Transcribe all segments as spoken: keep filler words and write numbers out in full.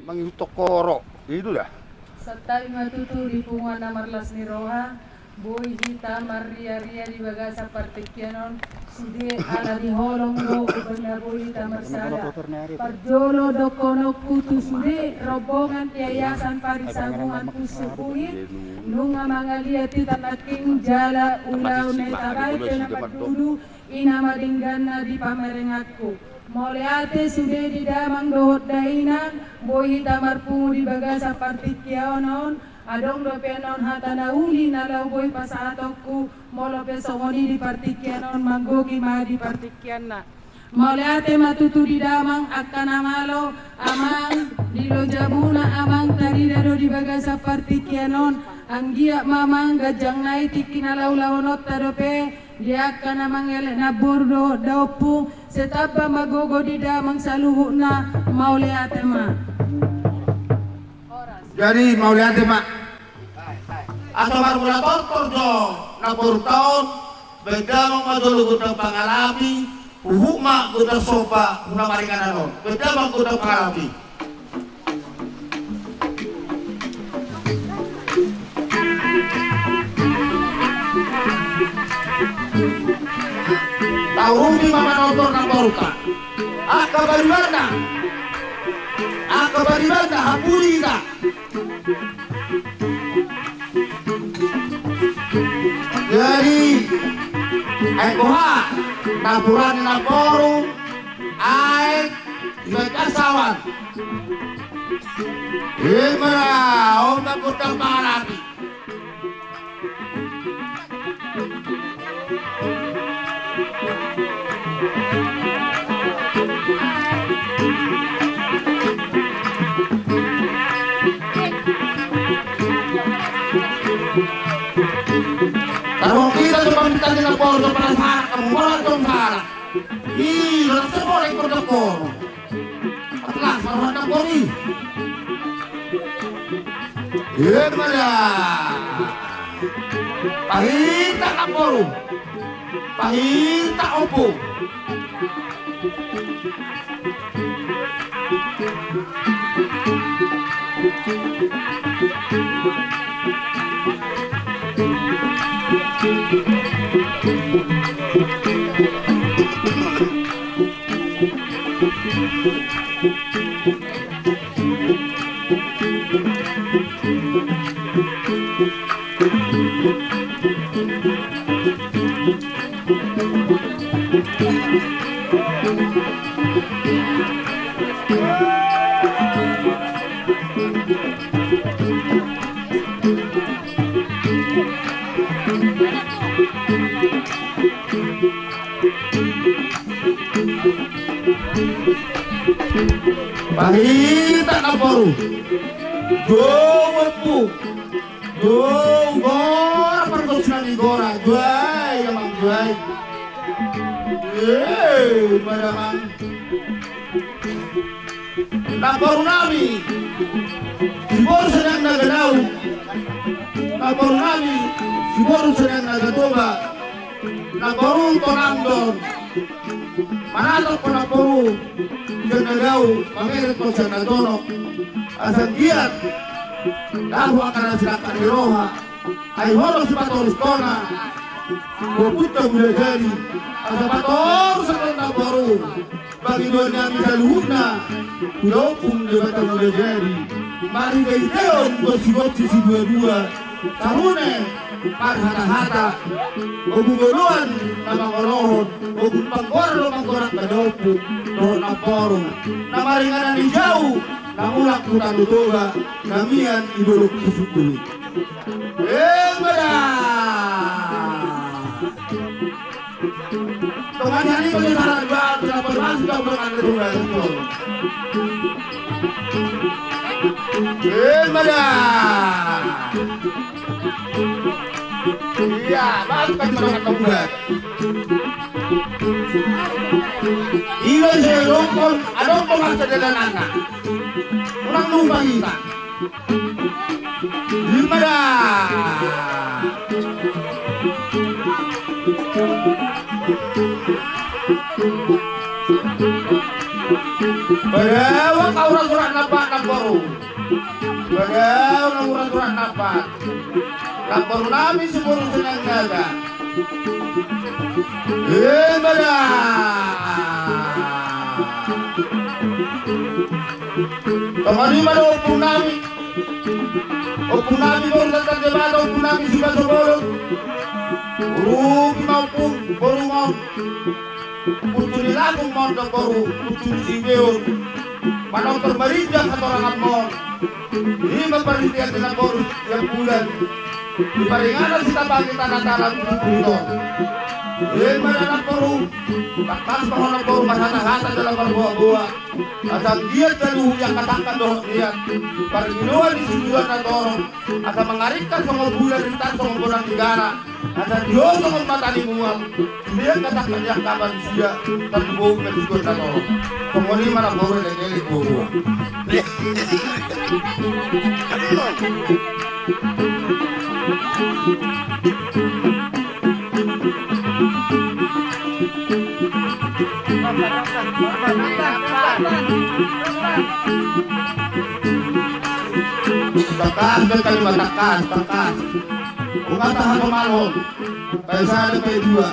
Mangihuthon horo, i do da. Santabi ma tutu di punguan na marlas ni roha, boi hita marria-ria di bagasan partingkian on, sude ala ni holong do umbahen na boi hita marsada. Parjolo dohononku tu sude rombongan Yayasan Parsabungan Pusuk Bungin, nunga mangaliat hita nangkin jala ulaon na hita baen pe na mandudu, i nama dengganna di pamerenganku. Mauliate sude di damang dohot dainang, boi hita marpungu di bagasan partingkian on, adong dope annon hata na uli na laho boi pasahatonku, molo pe songon i di partingkian on, manggohi ma di partingkianna. Mauliate ma tutu di damang angka na malo, amang, di lojamuna amang tarida do di bagasan partingkian on, anggiat ma amang ganjang nai tingki na laho-lahononta dope, di angka na mangelek namboru dohot daompung, sai tamba ma gogo di damang saluhutna, mauliate ma. Jadi mauliate ma. Asa marmula tortor jo namborunta on, baen damang ma jolo gondang pangalapi, huhut ma gondang somba, hu na maringanan on. Baen damang gondang pangalapi. Taurupi ma manortor namborunta. Angka baribanna. Angka baribanna, hampuli hita. Jadi, aek boha, napuran namboru, aek, dibaen sawan. Ima, on ma gondang pangalapi. Tarhong hita tu pamintang ni namboru, tu panasaran, kamu morat dong salah. Ih, rasa boleh kau dapur. Atlas marhata boni. Ima da. Pahinta namboru. Pahinta ompu. Pahinta namboru. Jou ompu. Jou, gora pargonsi nami, gora. Juai amang, juai. Eh, ima da amang. Namboru nami, siboru Sariang Naga Dao. Namboru nami, siboru Sariang Naga Toba. Namboru Tonang do on. Manatap ma namboru sian na dao, mamereng ma sian na tonok. Asa anggiat dapot angka na sinangkap ni roha. Ai holong sipatorus tona, Ompunta Mulajadi, asa patorus angka na boru, pangidoan nami saluhutna tu Ompu Debata Mulajadi. Marhite-hiteon bonsi-bonsi siduadua, sahune marhata-hata, ogung oloan na mangolohon, ogung panggoar do manggorap na dompu dohot na boru, na maringanan i jau, na mulak tu Tano Toba, na mian di Dolok Pusuk Bungin. Emma da. Tongan hari ini salah dua, tidak berhasil, tidak berhasil, tidak berhasil. Emma da. Iya, bagus kan, mereka tobat. Iba saya rokok, ada rokok masa dalam anak. Orang lupa kita. Emma da. Padaohon ma urat-urat na pat, namboru. Padaohon ma urat-urat na pat. Namboru nami si boru Sinangnaga. Emma da. Tongon i ma do ompung nami. Ompung nami boru Tantan Debata, ompung nami Sibaso Bolon. Urupi ma ompung, boru ma on. Putu ni Lapung ma on, namboru, putu ni Sibeon. Manomtor marinjak hatorangan ma on. I ma parrindean ni namboru, ia bulan. Di paringanan sitabangi tanah talam di Buton. Emma da namboru, tangkas ma ho namboru marhata-hata jala marboa-boa. Asa anggiat saluhut i angka tangkas dohot niat, parninoan ni siduan na torop, asa mangaringkar songon bulan, rintar songon bonang ni gana, asa tio songon mata ni mual, sude angka tangkas ni angka manusia, tarlumobi ma siduan na torop. Songon i ma namboru, elek-elek boa-boa. Tangkas, tangkas, tangkas. Unang tahan, pamalhon. Paisa ada, paidua.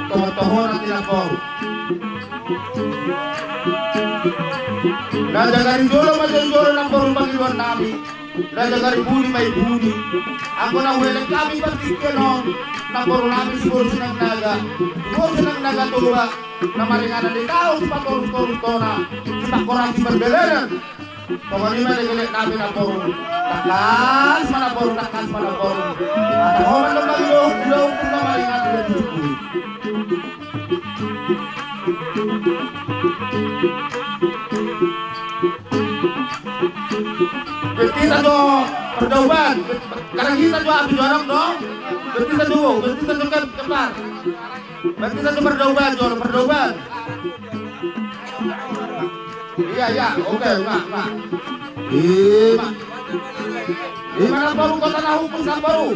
Tongon-tongonan di lapor. Raja Garinjolo ma jongjolo, namboru, pangidoan nami. Raja Garibuni ma i buni. Anggo na huelek hami partingkian on, namboru nami si boru Sinangnaga, si boru Sinangnaga Toba, na maringanan di taon sipatorus-torus tona, sipangkorasi pardalanan. Tongon i ma elek-elek nami, namboru. Tangkas ma namboru, tangkas ma namboru. Asa ho ma na mangido, ido ompung na maringanan di tujuh puluh. Berarti satu perdauban. Karena kita juga habis orang dong. Berarti satu, berarti satu kan kembar. Berarti satu perdauban, jual perdauban. Iya, iya, oke, Mak, Mak. Iya, Mak. Di mana baru kota na hukum, Mak, baru?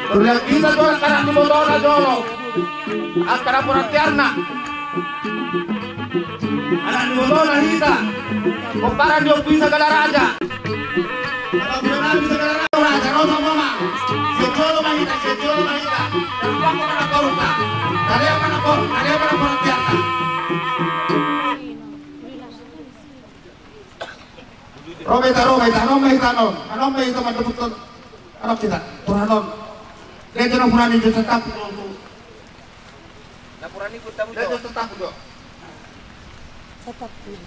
Berlian kita tuh anak-anak di motor aja, lo. Angka na poran tiarna. Anak ni botona hita. Pomparan ni Ompu i Sagala Raja. Anak ni botona hita Sagala Raja. Raja, ro ma, ro ma. Sian jolo ma hita, sian jolo ma hita. Talean ma na porta. Talean ma na porta, talean ma na porta. Ro ma hita, ro ma hita, anon ma hita, anon. Anon ma hita mandapothon. Anon hita, turanon. Dia jolo purani jo tetap.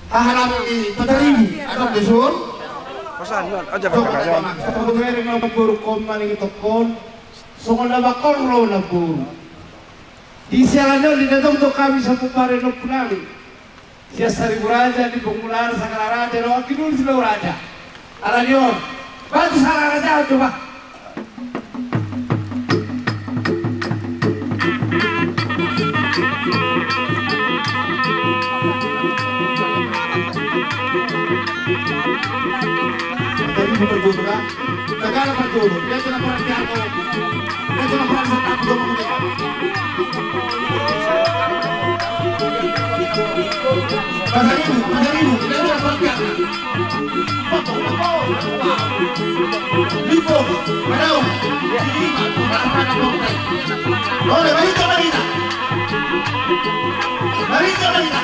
Aha nami Pataribu, adong do son? Pasan, non, aja pakai. Songon na bangkol ro namboru. Di sialan on, di na tong do hami sapuparan ni ompu nami. Sian Saribu Raja, Limbong Mulara, Sagala Raja, dohot Kidul Silau Raja. Ala ni on, batu sala raja on coba. Jadi bukan gubra. Sagala parjolo, dia sudah pernah diatur. Dia sudah pernah diatur. Pasaribu, Pasaribu, dia sudah pernah diatur. Lipo, Padau, Sirima, Pura, Pura, Pura. Oleh, Marita, Marita. Marita, Marita.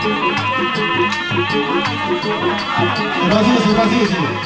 Terima kasih, terima kasih.